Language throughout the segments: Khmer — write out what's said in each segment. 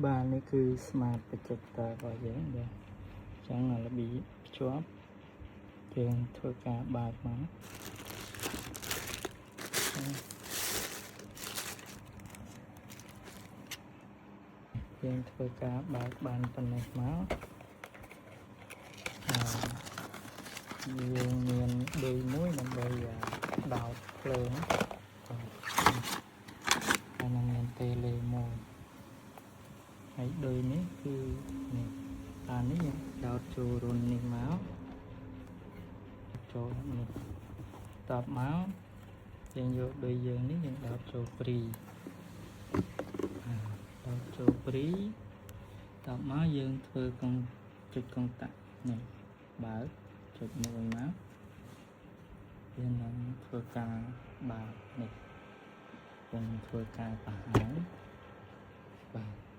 បាទនេះគឺ smart projector របស់យើងបាទអញ្ចឹងរបៀបភ្ជាប់យើងធ្វើការបើកមកយើងធ្វើការបើកបានប៉ុណ្ណេះមកអឺយើងមានឌុយមួយដើម្បីដោតភ្លើងហើយនឹងមាន tele មួយហើយឌុយនេះគឺនេះតានេះយើងដោតចូលរុននេះមកចូលនេះតបមកយើងយកឌុយយើងនេះយើងដោតចូលព្រីដោតចូលព្រីតបមកយើងធ្វើកុងចុចកុងតាក់នេះបើកចុចមួយមកវានឹងធ្វើការបើកនេះយើងធ្វើការបង្ហាញបាទ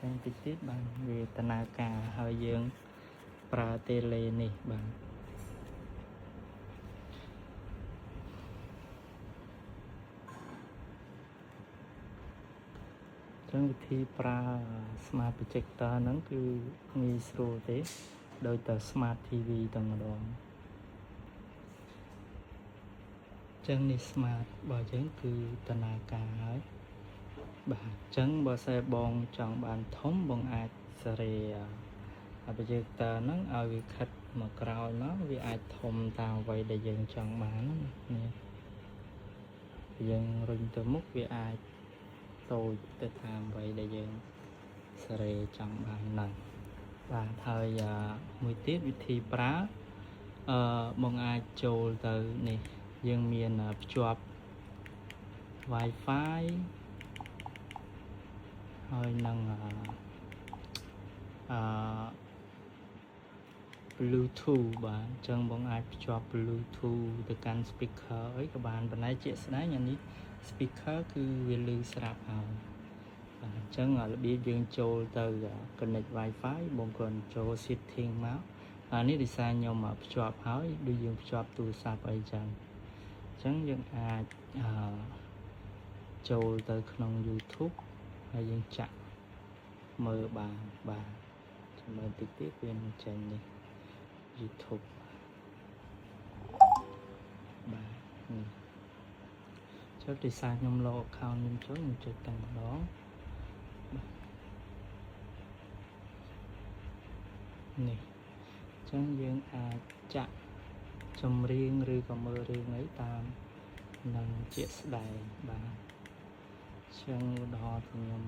ចឹងតិចទៀតបានវាដំណើរការហើយយើងប្រើ tele នេះបាទចឹងវិធីប្រើ Smart Projector ហ្នឹងគឺងាយស្រួលទេដូចតែ Smart TV តែម្ដងចឹងនេះ Smart របស់យើងគឺដំណើរការហើយបាទអញ្ចឹងបើសិនបងចង់បានធំបងអាចសេរីអា projector ហ្នឹងឲ្យវាខិតមកក្រោយមកវាអាចធំតាមអ្វីដែលយើងចង់បានណានេះយើងរុញទៅមុខវាអាចតូចទៅតាមអ្វីដែលយើងសេរីចង់បានហ្នឹងបាទហើយមួយទៀតវិធីប្រើអឺបងអាចចូលទៅនេះយើងមានភ្ជាប់ Wi-Fi ហើយនឹងអឺ Bluetooth បាទអញ្ចឹងបងអាចភ្ជាប់ Bluetooth ទៅកាន់ speaker អីក៏បានប៉ុន្តែជាក់ស្ដែងអានេះ speaker គឺវាលឺស្រាប់ហើយបាទអញ្ចឹងរបៀបយើងចូលទៅ connect Wi-Fi បងគ្រាន់ចូល setting មកអានេះដោយសារខ្ញុំភ្ជាប់ហើយដូចយើងភ្ជាប់ទូរស័ព្ទអីចឹងអញ្ចឹងយើងអាចអឺចូលទៅក្នុង YouTube ហើយយើងចាក់មើលបានបាទចាំមើលតិចទៀតវានឹងចេញនេះ YouTube បាទនេះចុះដោយសារខ្ញុំ log account ខ្ញុំចូលខ្ញុំចុចតែម្ដងបាទនេះអញ្ចឹងយើងអាចចាក់ចម្រៀងឬក៏មើលរឿងអីតាមនឹងជាក់ស្ដែងបាទអញ្ចឹងឧទាហរណ៍ខ្ញុំ